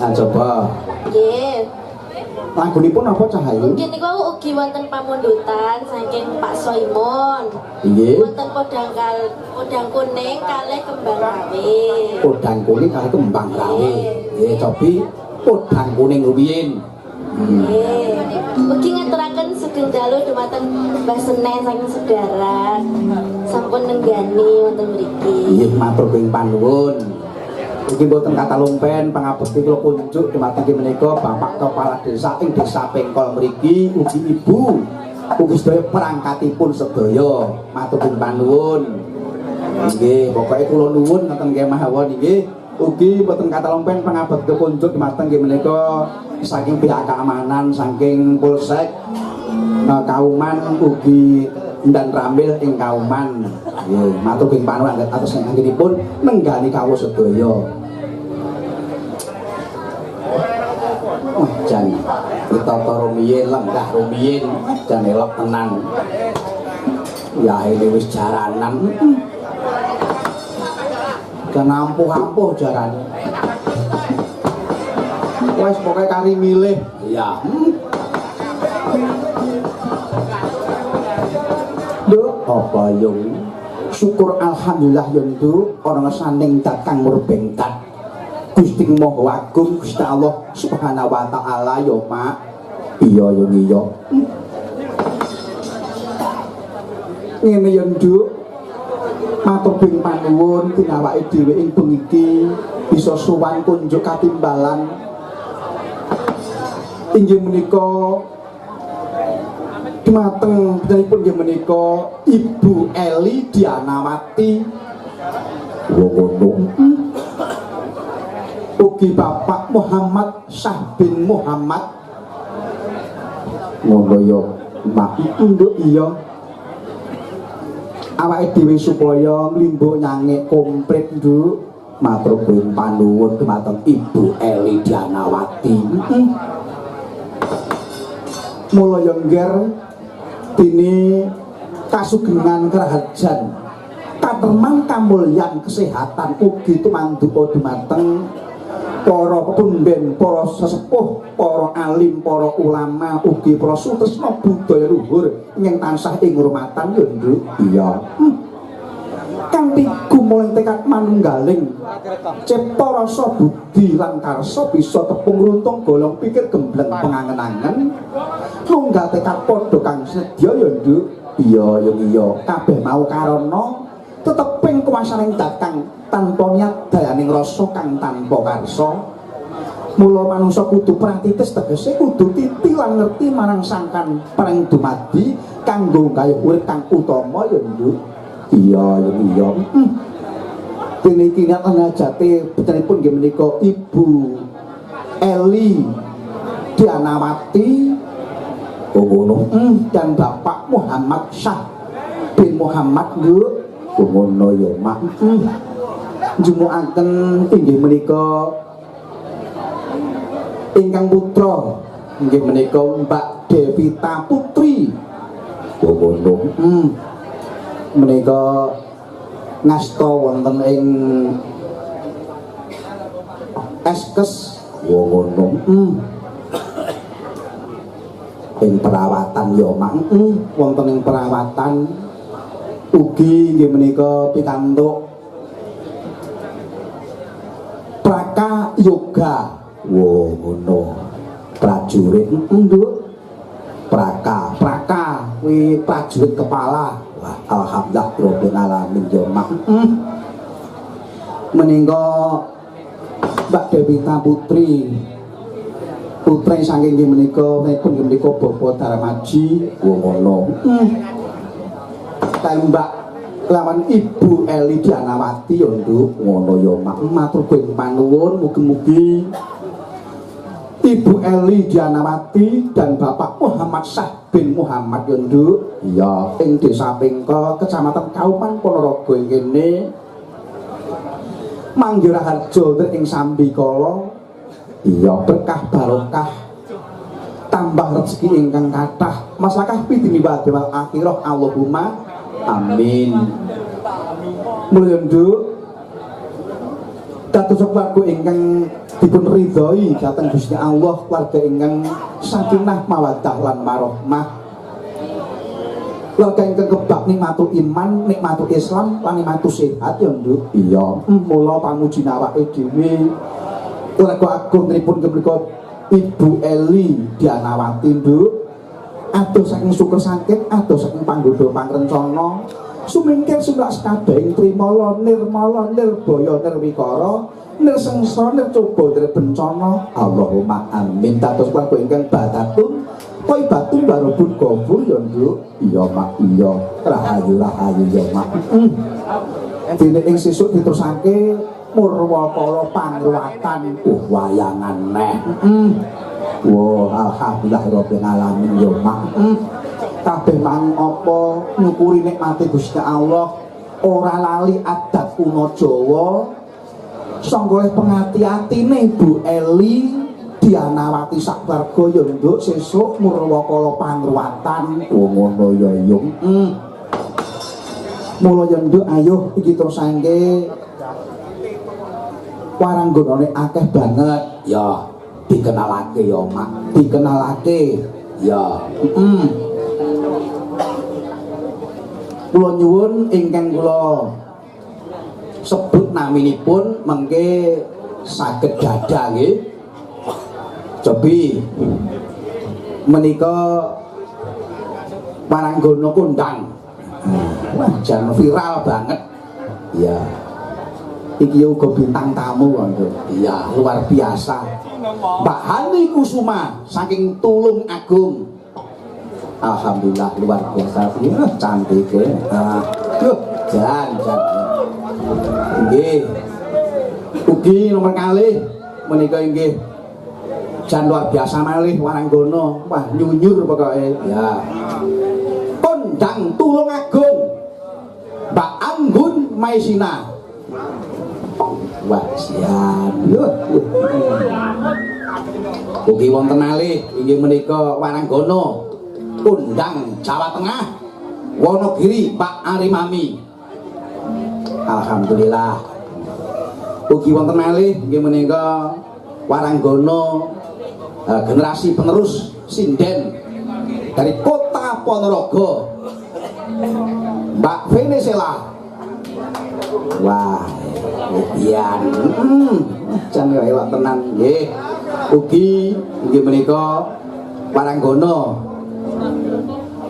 Nah, coba. Nggih. Lagunipun apa Cahayu? Mungkin niku ugi wonten pamundutan saking Pak Soimon. Nggih. Wonten podang kuning kalih kembang rawe. Podang kuning kalih kembang rawe. Nggih, cobi podang kuning rumiyin. Nggih. Ugi ngaturaken sugeng dalu dumateng Mbah Senen saking Sedaran. Sampun nenggani wonten mriki. Nggih, matur ping panuwun. Ugi mboten katalumpen pangabekti kula kunjuk dumateng inggih menika Bapak Kepala Desa ing Desa Pengkol mriki, ugi Ibu, ugi sedaya perangkatipun sedaya, matur ping panuwun. Nggih, pokoke kula nuwun ngoten kemawon nggih. Ugi mboten katalumpen pangabekti kunjuk dumateng inggih menika saking pihak keamanan, saking Polsek Kauman ugi dan Ramil ing Kauman. Nggih, matur ping panuwun atas anggenipun nenggani kawula sedaya. Wah, jan ditata rumiyin, lenggah rumiyin, jan elok tenan. Ya ini wis jaranan. Jan ampuh-ampuh jarane. Wes pokoke kari milih. Iya. Nduk, apa yung? Syukur alhamdulillah yo Nduk, ana ngesaning dat kang murbeng dat. Gusti Maha Agung Gusti Allah Subhanahu wa taala yo Mak. Iya yo iya. Ngene yo Nduk. Matur ping panuwun tinawake dhewe ing bengi iki bisa sowan kunjuk katimbalan. Inggih menika dumateng panjenenganipun inggih menika Ibu Eli Dianawati. Wong ngono. Ugi Bapak Muhammad Syah bin Muhammad. Ngono ya, Mak. Nduk iya. Awake dhewe supaya nglimbo nyangek komplit, Nduk. Matur ping panuwun dumateng Ibu Eli Dianawati. Mula ya ngger dene kasugengan kerahajan katerman kamulyan kesehatan ugi tumanduka dumateng para pepunden, para sesepuh, para alim, para ulama, ugi para sutresna budaya luhur ingkang tansah ing ngurmatan ya Nduk. Iya. Kanthi gumoleng tekad manunggaling cipta rasa budi lan karsa bisa tepung runtung golong pikir gembleng pengangen-angen nunggal tekad padha kang sedya ya Nduk. Iya ya iya, kabeh mau karana teteping kuwasaning dat kang tanpa niat dayaning rasa kang tanpa karsa. Mula manungsa kudu pratitis tegese kudu titi lan ngerti marang sangkan paring dumadi kanggo gayuh urip kang utama ya Nduk. Iya ya iya. Dene iki niat ngajate panjenenganipun nggih menika Ibu Eli Dianawati. Oh ngono. Dan Bapak Muhammad Syah bin Muhammad Nduk. Oh ngono ya Mak. Jumukaken inggih menika ingkang putra inggih menika Mbak Devita Putri. Oh ngono. Menika ngasta wonten ing Eskes. Oh ngono. Ing perawatan ya Mak. Wonten ing perawatan ugi inggih menika pikantuk Praka Yoga. Wo ngono. Prajurit Nduk. Praka, praka kuwi prajurit kepala. Wah, alhamdulillah rabbil alamin ya Mak. Menika Mbak Devita Putri putri saking inggih menika pun inggih menika Bapak Darmaji. Wo ngono. Tembak lawan Ibu Eli Dianawati ya Nduk. Ngono ya Mak. Matur kuwi panuwun mugi-mugi Ibu Eli Dianawati dan Bapak Muhammad Syah bin Muhammad ya Nduk. Iya, ing Desa Pengkol, Kecamatan Kauman, Ponorogo ing kene manggih raharja ing sambikala. Iya, berkah barokah tambah rezeki ingkang kathah maslakah fid dunya wal akhirah Allahumma amin. Mulya Nduk, Dados keluarga ingkang dipun ridhoi dhateng Gusti Allah, keluarga ingkang sakinah mawaddah lan warahmah. Keluarga ingkang kebak nikmatul iman, nikmatul Islam lan nikmatul sehat ya, Nduk. Iya. Mula pamuji awake dhewe keluarga agung pripun menika Ibu Eli Dianawati, Nduk. Adoh saking suker sakit, adoh saking panggoda pangrencana, sumingkir sumlak sekabehing trimala nirmala nirbaya nirwikara nirsengsara nircoba nirbencana. Allahumma amin. Dados keluarga ingkang badatun thayyibatun warobun ghafur ya, Nduk. Iya, Mak. Iya, rahayu rahayu ya, Mak. Dene ing sesuk diterusake murwakala pangruwatan, wayangan neh. Wah, alhamdulillah rabbil alamin ya, Mak. Kabeh mang apa nyukuri nikmate Gusti Allah, ora lali adat kuno Jawa. Sangga oleh pengati-atine Ibu Eli Dianawati sak keluarga ya, Nduk, sesuk murwakala pangruwatan. Oh, ngono ya, Yung. Mula ya, Nduk, ayo iki terusake waranggonane akeh banget. Ya, dikenalake ya, Mak. Dikenalake. Ya. Kula nyuwun ingkang kula sebut naminipun mengke saged dada nggih. Cobi menika waranggono kondang. Wah, jan viral banget. Iya. Iki uga bintang tamu kok. Iya, luar biasa. Mbak Hani Kusuma saking Tulung Agung. Alhamdulillah luar biasa. Iya, cantik ya. Ah, duh, jan jan. Nggih. Ugi nomor kalih menika inggih jan luar biasa malih waranggono. Wah, nyunyur pokoke. Ya. Kondang Tulung Agung. Mbak Anggun Maisina. Wah, siap. Yo. Ugi wonten malih inggih menika waranggono kondang Jawa Tengah, Wonogiri, Pak Arimami. Alhamdulillah. Ugi wonten malih inggih menika waranggono generasi penerus sinden dari kota Ponorogo, Mbak Venezuela. Wah, iya, jan elok tenan nggih. Ugi inggih menika waranggono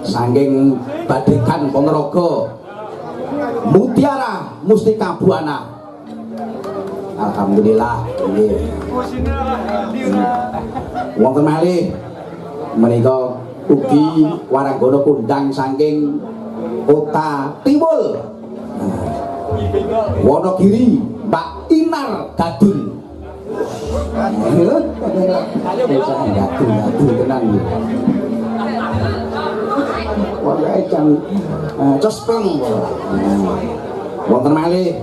saking Badegan Ponorogo, Mutiara Mustika Buana. Alhamdulillah nggih. Wonten malih menika ugi waranggono kondang saking Kota Tiwul, Wonogiri, Mbak Inar Gadul. Gadul gadul tenan iki. Pokoke jan cespleng. Wonten malih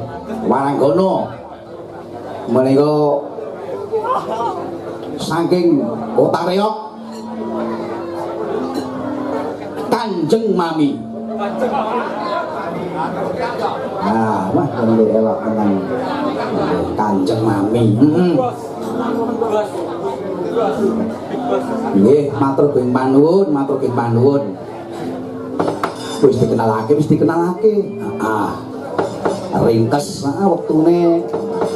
waranggono menika saking Kota Reok, Kanjeng Mami. Nah, wah kene elok tenan. Kanjeng Mami. Heeh. Nggih, matur geng panuwun, matur geng panuwun. Wis dikenalake, wis dikenalake. Heeh. Ringkes wektune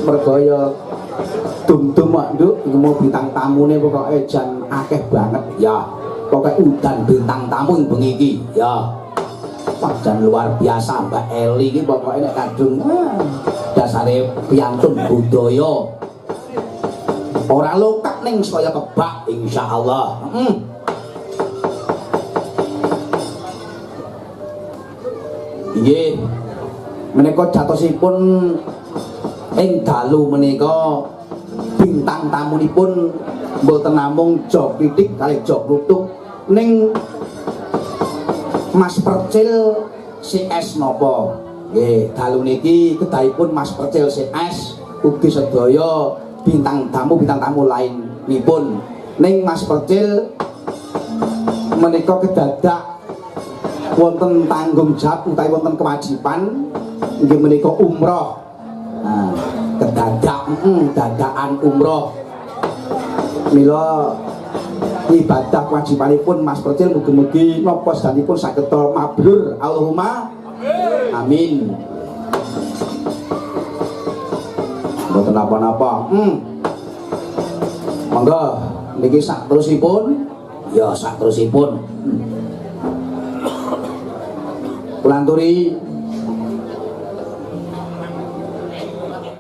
mergo ya dum-dum kok, Nduk, iki mau bintang tamune pokoke jan akeh banget ya. Pokoke udan bintang tamu ing bengi iki ya. Wah, jan luar biasa Mbak Eli iki pokoke nek kadung dasare piantun budaya. Ora lokak ning saya kebak insyaallah. Nggih. Menika jatosipun ing dalu menika bintang tamunipun mboten namung Jok Klitik kalih Jok Kluthuk ning Mas Percil CS napa. Nggih, dalu niki kedahipun Mas Percil CS ugi sedaya bintang tamu lainipun. Ning Mas Percil menika kedadak wonten tanggung jawab utawi wonten kewajiban inggih menika umroh. Nah, kedadak Dadakan umroh. Mila ibadah kewajibanipun Mas Percil mugi-mugi napa sedanipun saged mabrur. Allahumma amin. Mboten napa-napa. Monggo niki sak terusipun. Ya sak terusipun. Kula anturi